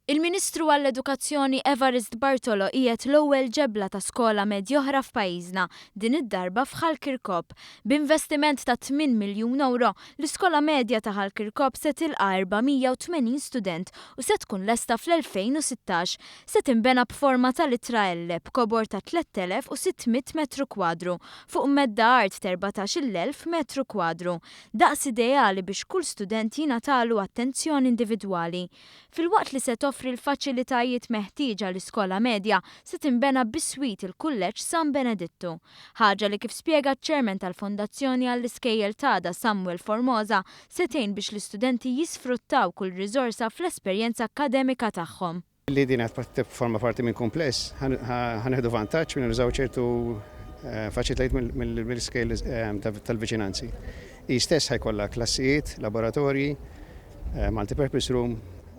Il-Ministru għall-Edukazzjoni Evarist Bartolo qiegħed l-ewwel ġebla ta' skola medja oħra f'pajjiżna, din id-darba f'Ħal Kirkop. B'investiment ta' 8 miljun ewro, l-iskola medja ta' Ħal Kirkop se tilqa' 480 student u se tkun lesta fl-2016. Se tinbena b'forma ta' littra L b'kobor ta' 3,600 metru kwadru fuq medda art t'14,000 metru kwadru. Daqs ideali biex kull student jingħatalu attenzjoni individwali. Filwaqt li se toffri l-faċilitajiet meħtieġa l-iskola medja se tinbena biswit il-Kulleġġ San Benedittu. Ħaġa li kif spjega ċ-Chairman tal-Fondazzjoni għall-Iskejjel t'Għada Samuel Formosa se tgħin biex l-istudenti jisfruttaw kull riżorsa fl-esperjenza akkademika tagħhom. Li din qed tifforma parti minn kumpless, ħa nieħdu vantaġġ minn nużaw ċertu faċilitajiet mill-iskejjel tal-viċinanzi. Hi stess ħa jkollha klassijiet, laboratorji, multipurpose room,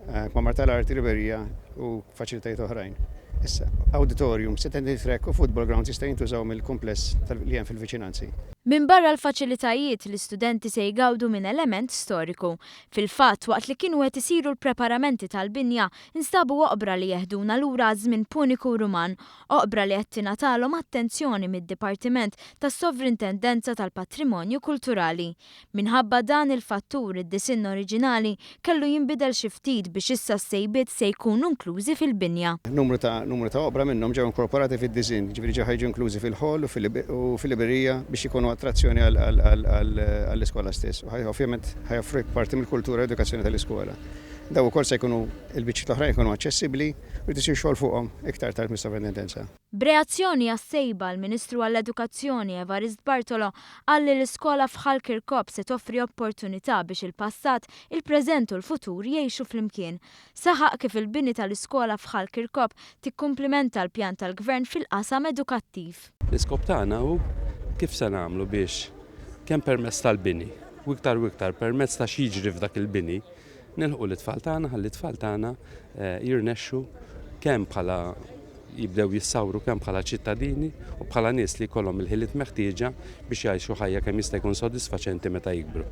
kmamar tal-arti, librerija u faċilitajiet oħrajn. Issa, auditorium, sit track u football grounds jista' jintużaw mill-kumpless li hemm fil-viċinanzi. Minbarra l-faċilitajiet, l-istudenti se jgawdu minn element storiku. Fil-fatt, waqt li kienu qed isiru l-preparamenti tal-binja, instabu oqbra li jeħduna lura għaż-żmien Puniku Ruman, oqbra li qed tingħatalhom attenzjoni mid-Dipartiment tas-Sovrintendenza tal-Patrimonju Kulturali. Minħabba dan il-fattur, id-disinn oriġinali kellu jinbidel xi ftit biex issa s-sejbiet se jkunu inklużi fil-binja. Numru ta' oqbra minnhom ġew inkorporati fid-disinn, ġifieri ġew ħa jiġu inklużi fil-hall u fil-librerija biex ikunu attrazzjoni għall-iskola stess. U ovvjament ħa joffru parti mill-kultura u edukazzjoni tal-iskola. Daw ukoll se jkunu il-biċċiet l-oħrajn jkunu aċċessibbli u jrid xogħol fuqhom iktar tard mis-sovrintendenza. B'reazzjoni għas-sejba, l-Ministru għall-Edukazzjoni Evarist Bartolo qal li l-iskola f'Ħal Kirkop se toffri opportunità biex il-passat, il-preżent u l-futur jgħixu flimkien. Saħaq kif il-bini tal-iskola f'Ħal Kirkop tikkumplimenta l-pjan tal-Gvern fil-qasam edukattiv. L-iskop tagħna hu kif se nagħmlu biex kemm permezz tal-bini u iktar u iktar permezz ta' x'jiġri f'dak il-bini nilħqu l-tfal tagħna ħalli t-tfal tagħna jirnexxu kemm bħala jibdew jissawru kemm bħala ċittadini u bħala nies li jkollhom il-ħiliet meħtieġa biex jgħixu ħajja kemm jista' jkun sodisfaċenti meta jikbru.